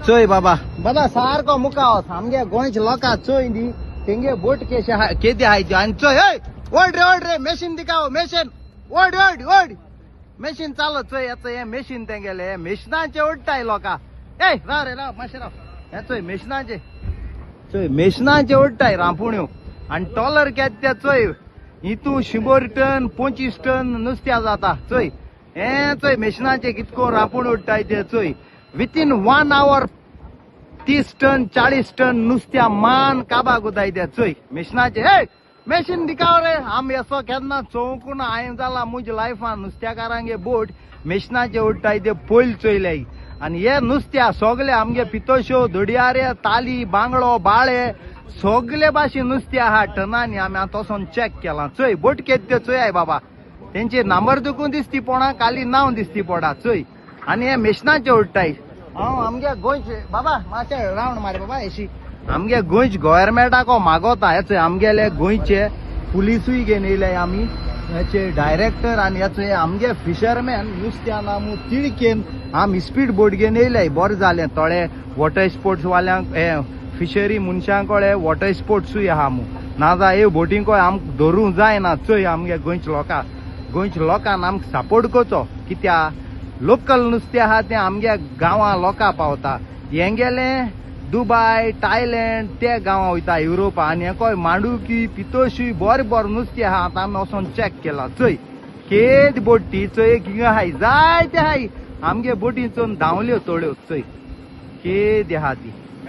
चोय बाबा बाबा सारको मुखाव आमगे गोंयचे लोकां चोय न्ही तेंगे बोट केशे आहा केदी आहाय त्यो. आनी चोय हय ओड रे ओड रे मेशीन दिकाव मेशीन ओड ओड ओड मेशीन चालत चोय. हें मेशीन तेंगेले मेशिनाचे ओडटाय लोकां. ए राव रे राव मातशें राव. हें चोय मेशिनाचे चोय मेशिनाचे ओडटाय रांपुण्यो. आनी टॉलर केद ते चोय हितू 100 टन 25 टन नुस्त्या जाता. चोय हें चोय मेशिनाचे कितको रांपूण ओडटाय ते चोय. विथीन 1 our 30 ton 40 ton नुस्त्या मान काबाक उताय ते चोय मेशिनाचे. हे मेशीन दिकाव रे आमी असो केन्ना चोवंक ना हांवें जाला म्हज्या लायफान नुस्त्याकारांगे बोट मेशिनाचे ओडटाय ते पयलीं चोयले. आनी हे नुस्त्या सगळे आमगे पितोश्यो दोडयारे ताली बांगडो बाळे सगळे भाशेन नुस्तें आहा टनांनी. आमी आतां वचोन चॅक केलां. चोय बोट केद ते चोय बाबा तेंचे नंबर दुखून दिसती पोणा खाली नांव दिसती पोडा चोय. आनी हे मेशिनाचे ओडटाय. हांव आमगे गोंयचे बाबा मातशें रावंड मार बाबा एशी आमगे गोंयचे गोवोरमेंटाको मागोता. हे चोय आमगेले गोंयचे पुलिसूय घेवन येयले आमी हेचे डायरेक्टर आनी हे चोय आमगे फिशरमॅन नुस्त्यान आमी तिळकेन आमी स्पीड बोट घेवन येयले. बरें जालें थोडे वॉटर स्पोर्ट्स वाल्यांक हे फिशरी मनशां कडेन वॉटर स्पोर्ट्सूय आहा मू ना हे बोटींकय आमकां धरूंक जायना. चोय आमगे गोंयच्या लोकांक गोंयच्या लोकांक आमकां सपोर्ट करचो कित्याक लोकल नुस्तें आहा तें आमगे गांवां लोकां पावता. हेंगेलें दुबाय थायलंड ते गांवां वयता युरोपा. आनी हेकय मांडुकी पितोशी बरें बरें नुस्तें आहा. आतां आमी वचोन चॅक केलां. चोय केद बोटी चोय हिंगा आहाय जायते आहाय आमगे बोटी चोवन धांवल्यो थोड्यो. चोय केद आहा ती.